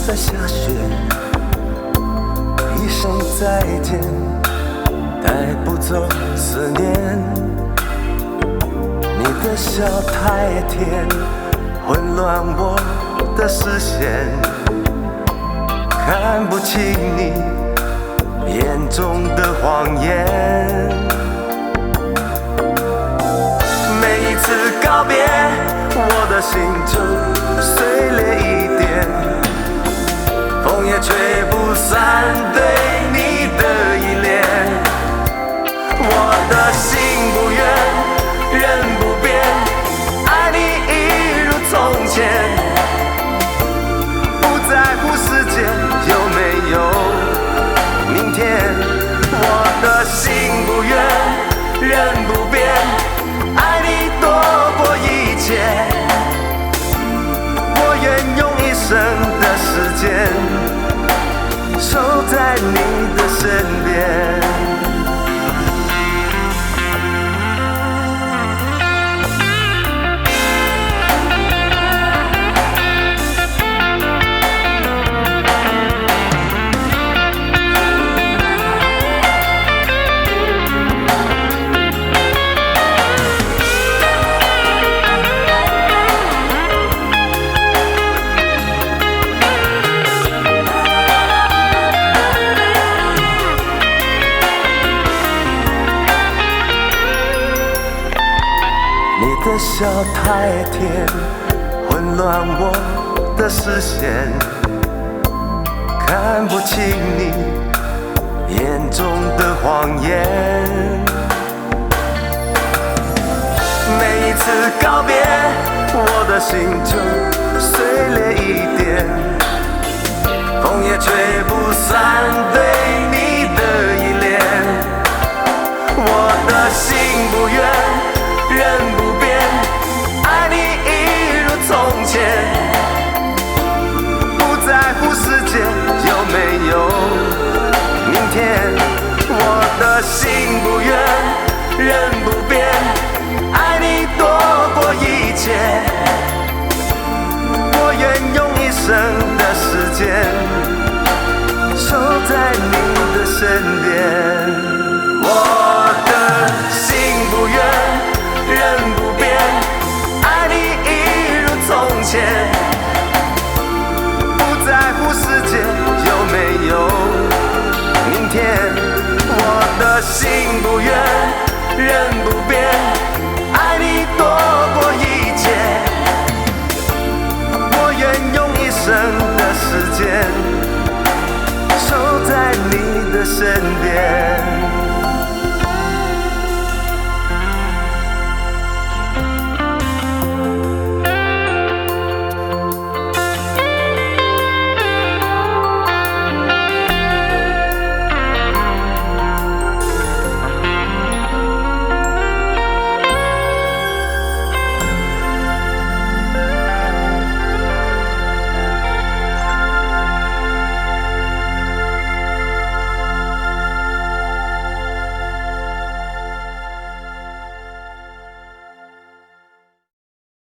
在下雪，一聲再見，帶不走思念。你的笑太甜，混亂我的視線，看不清你眼中的謊言。每一次告別，我的心就碎裂一點。風也吹不散對你的依戀，我的心不願，人不變，愛你一如從前，不在乎世界有沒有明天。我的心不願，人不變，愛你多過一切，我願用一生的時間守在你的身邊。你的笑太甜，混亂我的視線，看不清你眼中的謊言。每一次告別，我的心就碎裂一點，風也吹不散對你的依戀。我的心不願，人不變，愛你一如從前，不在乎世界有沒有明天。我的心不願，人不變，愛你多過一切，我願用一生的時間守在你的身邊。我的心不願，人不變，愛你一如從前，不在乎世界有沒有明天。我的心不願，人不變，愛你多過一切，我願用一生的時間守在你的身邊。